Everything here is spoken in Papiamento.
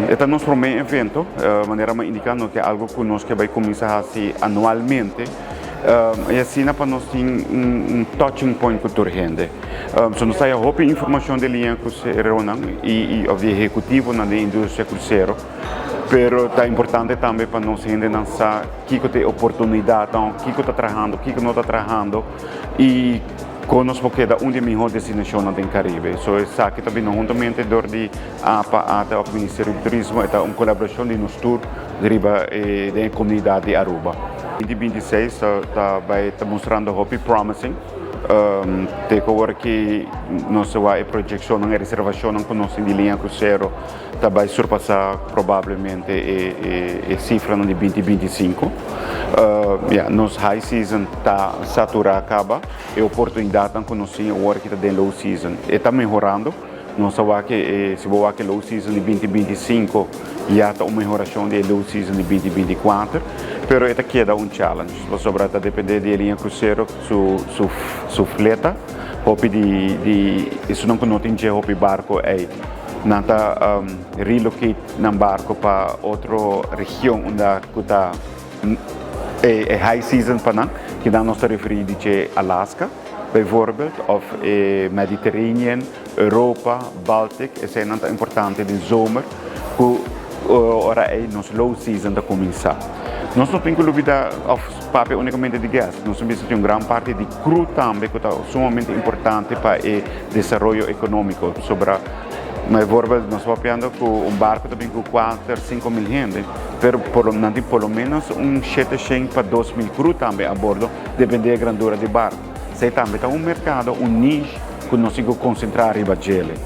E ta nos prome evento, manera mi a indica no ta algo cu nos ke bay cuminsa haci anualmente y asina pa nos tin un touching point cu tur hende. So nos ta haya hopi informacion di liña cruceronan y of di ehecutivonan den industria crucero, pero ta importante tambe pa nos hendenan sa kico ta e oportunidadnan, kico ta trahando, kico no ta trahando y con nos por keda un di e miho destinacionnan den Caribe. So esaki ta bini huntamente dor di APA, ATA of Ministerio di Turismo, e ta un colaboracion di nos tur riba e den e comunidad di Aruba. 2026 ta bay ta mustrando hopi promising. Te cu awor aki nos ta wak e proyeccionnan, e reservacionnan cu nos tin di liña crucero ta bay surpasa probablemente e cifranan di 2025. Ya, nos high season ta satura caba, e oportunidadnan cu nos tin awor aki ta den low season. E ta mehorando. Nos ta wak e, si bo wak e low season di 2025 ya ta un mehoracion di e low season di 2024, pero e ta keda un challenge, pasobra ta depende di e liña crucero su, su, su fleta. Hopi di, di esunnan cu no tin dje hopi barco ey, nan ta relocate nan barco pa otro region unda cu ta e, e high season pa nan, kinan nos ta referi di dje Alaska, bijvoorbeeld, of e Mediterranean, Europa, Baltic, eseinan ta importante den zomer, ku ora ei nos low season ta kuminsá. Nos no tin ku lubidá òf papia únikamente di guest, nos ta bisa tin un gran parti di crew tambe ku ta sumamente importante pa e desaroyo ekonómiko. Pasobra, bijvoorbeeld, nos papiando ku un barko ta bin ku kuater, 5000 hende, pero por nan tin por lo ménos un 700 pa 2000 crew tambe a bordo, dependé e grandura di barko. Esei tambe ta un merkado, un niche ku nos tin ku konsentrá riba djele.